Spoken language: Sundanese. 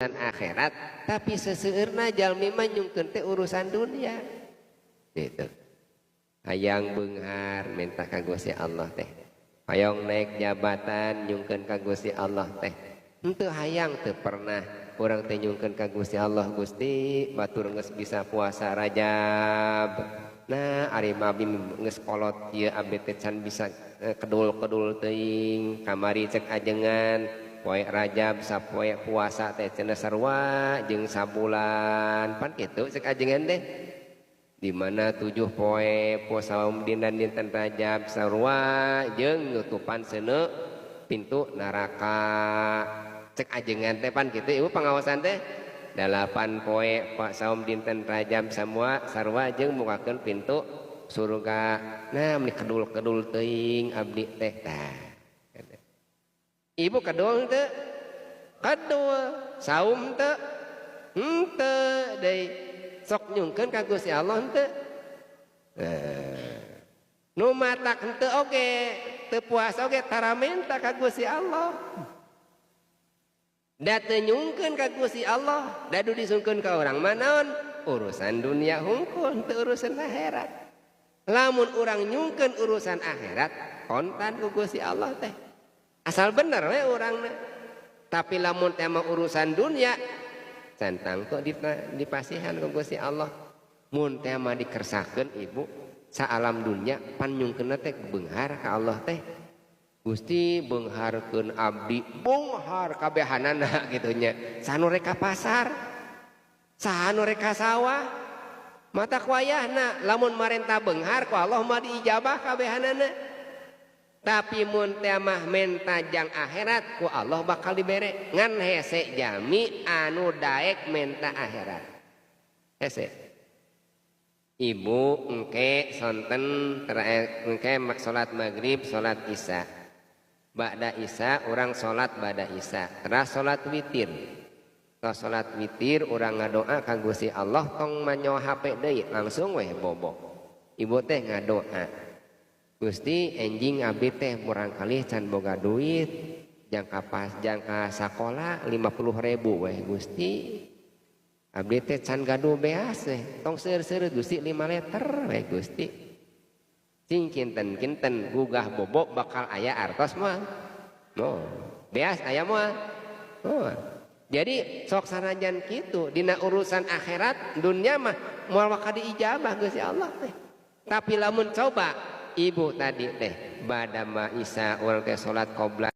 Akhirat, tapi seseueurna jalmi mah nyungkeun teh urusan dunia gitu. Hayang beunghar, minta ka Gusti Allah teh. Hayang naik jabatan, nyungkeun ka Gusti Allah teh. Henteu hayang, teu pernah urang teh nyungkeun ka Gusti Allah, "Gusti, batur geus bisa puasa Rajab. Nah, ari abdi geus kolot ieu, abdi teh can bisa kedul-kedul teuing. Kamari cek ajengan, poe Rajab sapoe puasa teh cenah sarua jeung sabulan." Pan kitu cek ajengan teh, di mana 7 poe puasa dina dinten Rajab sarua jeung nutupan seuneu pintu neraka, cek ajengan teh. Pan kitu, Ibu, pengawasan teh, 8 poe pak saum dinten Rajab semua sarua jeung mukakeun pintu surga. Nah, meni kedul-kedul teuing abdi teh. Tah, Ibu, kedul teu? Kedul. Saum teu? Henteu deui. Sok nyungkeun ka Gusti Allah henteu? Nah, nu matak henteu oge, teu puasa oge tara menta ka Gusti Allah. Da teu nyungkeun ka Gusti Allah, da du disungkeun ka urang mah naon? Urusan dunia hungkul, teu urusan akhirat. Lamun urang nyungkeun urusan akhirat, kontan ku Gusti Allah teh. Asal bener we urangna. Tapi lamun teh mah urusan dunia, centang kok dipasihan ku Gusti Allah. Mun teh mah dikersakeun, Ibu, saalam dunia pan nyungkeunna teh beunghar ka Allah teh. "Gusti, beungharkeun abdi," beunghar kabehanana kitu nya. Saha nu rek ka pasar? Saha nu rek ka sawah? Mata wayahna lamun marenta beunghar ku Allah mah diijabah kabehanana. Tapi mun teh mah menta jang akhirat, ku Allah bakal dibere. Ngan hese jami anu daek menta akhirat. Hese. Ibu, engke sonten engke salat maghrib, salat Isya. Ba'da Isya urang salat, ba'da Isya teras salat witir. Tos salat witir, urang ngadoa ka Gusti Allah, tong manyo HP deui, langsung weh bobo. Ibu teh ngadoa, "Gusti, enjing abdi teh murangkalih can boga duit jangka pas jangka sakola, 50.000 weh Gusti. Abdi teh can gaduh beas weh, tong seueur-seueur Gusti, 5 liter weh Gusti." Cing kinten-kinten gugah bobo bakal aya artos moal? Moal. Beas aya moal? Moal. Jadi sok sanajan kitu dina urusan akhirat, dunia mah moal bakal diijabah Gusti Allah teh. Tapi lamun coba Ibu tadi teh bada ma Isya urang teh salat qobla.